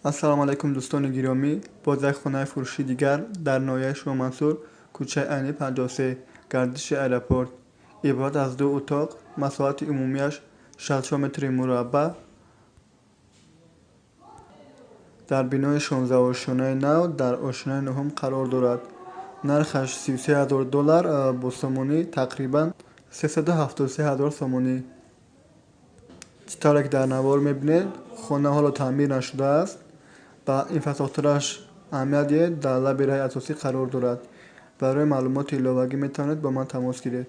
Ассалому алайкум, дӯстони гиромӣ! Боз як хонаи фурӯшии дигар дар ноҳияи Шоҳмансур, кӯчаи Айнӣ, 53, гардиши аэропорт. Иборат аз ду утоқ, масоҳати умумиаш 64 метри мураббаъ, дар бинои 16-ошёнаи нав дар ошёнаи нуҳум қарор дорад. Нархаш 33 ҳазор доллар, бо сомонӣ тақрибан 373 ҳазор сомонӣ. Чӣ тавре ки дар навор мебинед, хона ҳоло таъмир нашудааст. Ба инфрасохтораш аҳамият диҳед, дар лаби раҳи асосӣ қарор дорад. Барои маълумоти иловагӣ метавонед бо ман тамос гиред.